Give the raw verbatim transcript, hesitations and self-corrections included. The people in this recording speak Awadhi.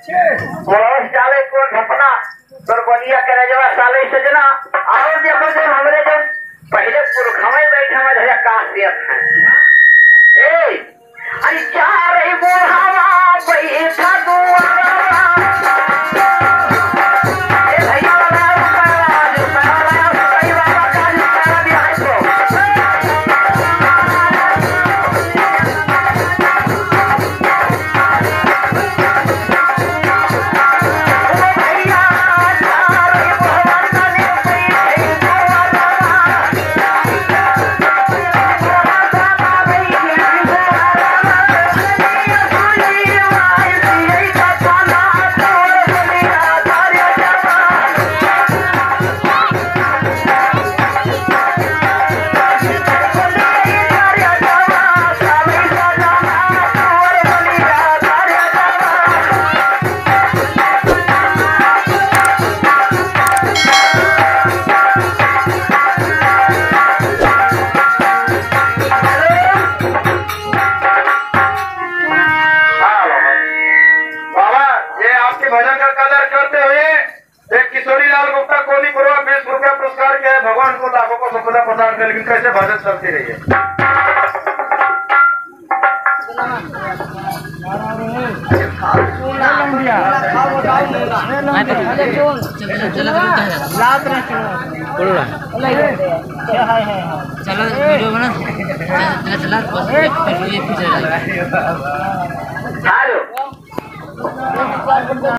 मोहस डाले को ढपना, तोर बलिया करे जवा साले सजना, और देखो जो हमरे जो पहले पुरखवे बैठे में धरे काश दिया था। ए, अरे जा रही बुढ़ावा बैठा दुआरा। ए भैया, बड़ा रुपया, बड़ा रुपया, बाबा का रुपया दिया है तो। हाँ बाबा। बाबा, ये आपके भजन का कदर करते हुए एक किशोरी लाल गुप्ता कोनी पूर्वा बीस रुपया पुरस्कार के है, भगवान को लाखों को संपदा प्रदान करे, लेकिन कैसे भजन चलती रही है। चलो, वीडियो बना। चला, चला, चला, बस, ये पीछे चला। हेलो।